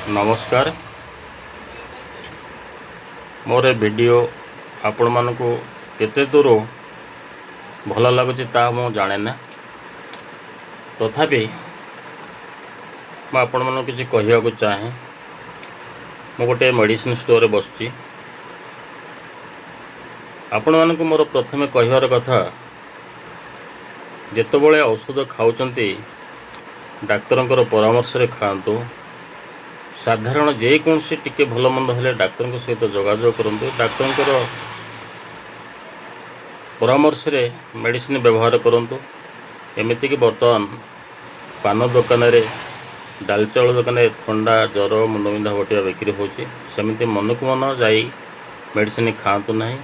ନମସ୍କାର। ମୋର ଏ ଭିଡ଼ିଓ ଆପଣମାନଙ୍କୁ କେତେ ଦୂର ଭଲ ଲାଗୁଛି, ତାହା ମୁଁ ଜାଣେ ନା। ତଥାପି ମୁଁ ଆପଣମାନଙ୍କୁ କିଛି କହିବାକୁ ଚାହେଁ। ମୁଁ ଗୋଟିଏ ମେଡ଼ିସିନ ଷ୍ଟୋରରେ ବସିଛି। ଆପଣମାନଙ୍କୁ ମୋର ପ୍ରଥମେ କହିବାର କଥା, ଯେତେବେଳେ ଔଷଧ ଖାଉଛନ୍ତି, ଡାକ୍ତରଙ୍କର ପରାମର୍ଶରେ ଖାଆନ୍ତୁ। ସାଧାରଣ ଯେକୌଣସି ଟିକେ ଭଲ ମନ୍ଦ ହେଲେ ଡାକ୍ତରଙ୍କ ସହିତ ଯୋଗାଯୋଗ କରନ୍ତୁ। ଡାକ୍ତରଙ୍କର ପରାମର୍ଶରେ ମେଡ଼ିସିନ ବ୍ୟବହାର କରନ୍ତୁ। ଏମିତିକି ବର୍ତ୍ତମାନ ପାନ ଦୋକାନରେ, ଡାଲି ଚାଉଳ ଦୋକାନରେ ଥଣ୍ଡା, ଜ୍ୱର, ମୁଣ୍ଡବିନ୍ଧା ବଟିକା ବିକ୍ରି ହେଉଛି। ସେମିତି ମନକୁ ମନ ଯାଇ ମେଡ଼ିସିନ ଖାଆନ୍ତୁ ନାହିଁ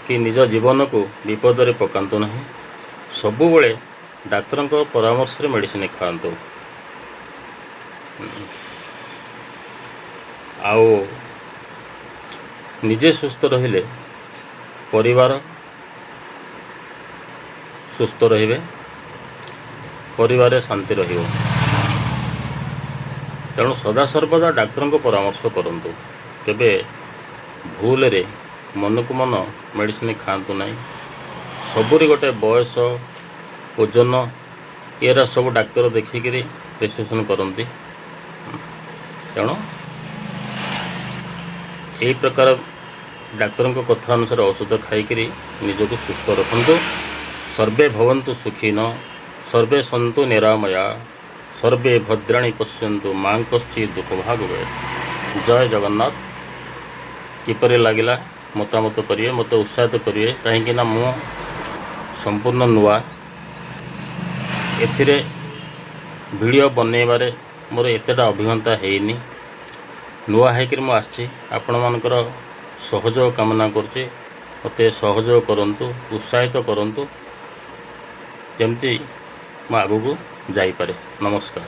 କି ନିଜ ଜୀବନକୁ ବିପଦରେ ପକାନ୍ତୁ ନାହିଁ। ସବୁବେଳେ ଡାକ୍ତରଙ୍କ ପରାମର୍ଶରେ ମେଡ଼ିସିନ ଖାଆନ୍ତୁ। ଆଉ ନିଜେ ସୁସ୍ଥ ରହିଲେ ପରିବାର ସୁସ୍ଥ ରହିବେ, ପରିବାରରେ ଶାନ୍ତି ରହିବ। ତେଣୁ ସଦାସର୍ବଦା ଡାକ୍ତରଙ୍କ ପରାମର୍ଶ କରନ୍ତୁ। କେବେ ଭୁଲରେ ମନକୁ ମନ ମେଡ଼ିସିନ ଖାଆନ୍ତୁ ନାହିଁ। ସବୁରି ଗୋଟେ ବୟସ, ଓଜନ, ଏରା ସବୁ ଡାକ୍ତର ଦେଖିକିରି ପ୍ରେସକ୍ରିପସନ୍ କରନ୍ତି। ତେଣୁ ଏହି ପ୍ରକାର ଡାକ୍ତରଙ୍କ କଥା ଅନୁସାରେ ଔଷଧ ଖାଇକରି ନିଜକୁ ସୁସ୍ଥ ରଖନ୍ତୁ। ସର୍ବେ ଭବନ୍ତୁ ସୁଖିନଃ, ସର୍ବେ ସନ୍ତୁ ନିରାମୟା, ସର୍ବେ ଭଦ୍ରାଣି ପଶ୍ୟନ୍ତୁ, ମା କଶ୍ଚିତ୍ ଦୁଃଖ ଭାଗ୍ ଭବେତ୍। ଜୟ ଜଗନ୍ନାଥ। କିପରି ଲାଗିଲା, ମତାମତ କରିବେ, ମୋତେ ଉତ୍ସାହିତ କରିବେ, କାହିଁକି ନା ମୁଁ ସମ୍ପୂର୍ଣ୍ଣ ନୂଆ ଏଥିରେ। ଭିଡ଼ିଓ ବନେଇବାରେ ମୋର ଏତେଟା ଅଭିଜ୍ଞତା ହେଇନି। ନୂଆ ହେଇକରି ମୁଁ ଆସିଛି। ଆପଣମାନଙ୍କର ସହଯୋଗ କାମନା କରୁଛି। ମୋତେ ସହଯୋଗ କରନ୍ତୁ, ଉତ୍ସାହିତ କରନ୍ତୁ, ଯେମିତି ମୁଁ ଆଗକୁ ଯାଇପାରେ। ନମସ୍କାର।